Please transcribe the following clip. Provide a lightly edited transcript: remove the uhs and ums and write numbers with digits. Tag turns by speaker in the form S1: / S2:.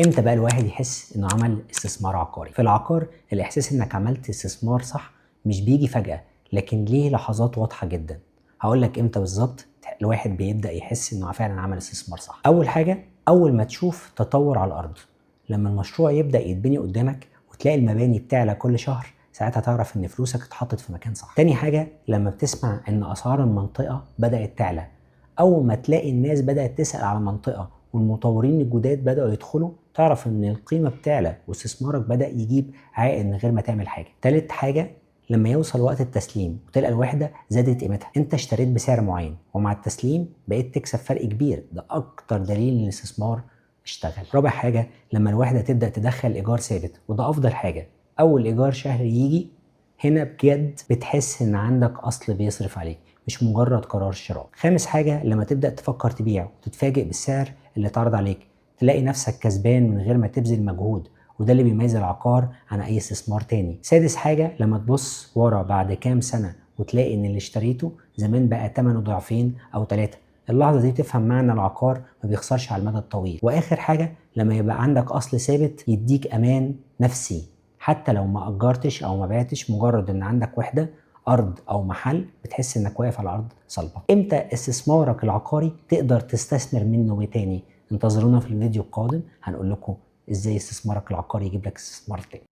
S1: امتى بقى الواحد يحس انه عمل استثمار عقاري؟ في العقار الاحساس انك عملت استثمار صح مش بيجي فجأة، لكن ليه لحظات واضحة جدا. هقول لك امتى بالظبط الواحد بيبدأ يحس انه فعلا عمل استثمار صح. اول حاجة، اول ما تشوف تطور على الارض، لما المشروع يبدأ يتبني قدامك وتلاقي المباني بتعلى كل شهر، ساعتها تعرف ان فلوسك اتحطت في مكان صح. تاني حاجة، لما بتسمع ان اسعار المنطقة بدأت تعلى، اول ما تلاقي الناس بدأت تسأل على المنطقة والمطورين الجداد بدأوا يدخلوا، تعرف ان القيمة بتعلى واستثمارك بدأ يجيب عائد من غير ما تعمل حاجة. تالت حاجة، لما يوصل وقت التسليم وتلقى الوحدة زادت قيمتها، انت اشتريت بسعر معين ومع التسليم بقيت تكسب فرق كبير، ده اكتر دليل ان الاستثمار اشتغل. رابع حاجة، لما الوحدة تبدأ تدخل ايجار ثابت، وده افضل حاجة، اول ايجار شهري يجي هنا بجد بتحس ان عندك اصل بيصرف عليك، مش مجرد قرار شراء. خامس حاجة، لما تبدأ تفكر تبيع وتتفاجئ بالسعر اللي اتعرض عليك، تلاقي نفسك كسبان من غير ما تبذل مجهود، وده اللي بيميز العقار عن اي استثمار تاني. سادس حاجة، لما تبص ورا بعد كام سنة وتلاقي ان اللي اشتريته زمان بقى تمنه ضعفين او 3، اللحظة دي تفهم معنى العقار ما بيخسرش على المدى الطويل. واخر حاجة، لما يبقى عندك اصل ثابت يديك امان نفسي، حتى لو ما اجرتش او ما بعتش، مجرد ان عندك وحدة ارض او محل بتحس انك واقف على ارض صلبة. امتى استثمارك العقاري تقدر تستثمر منه تاني؟ انتظرونا في الفيديو القادم، هنقول لكم ازاي استثمارك العقاري يجيب لك استثمار تاني.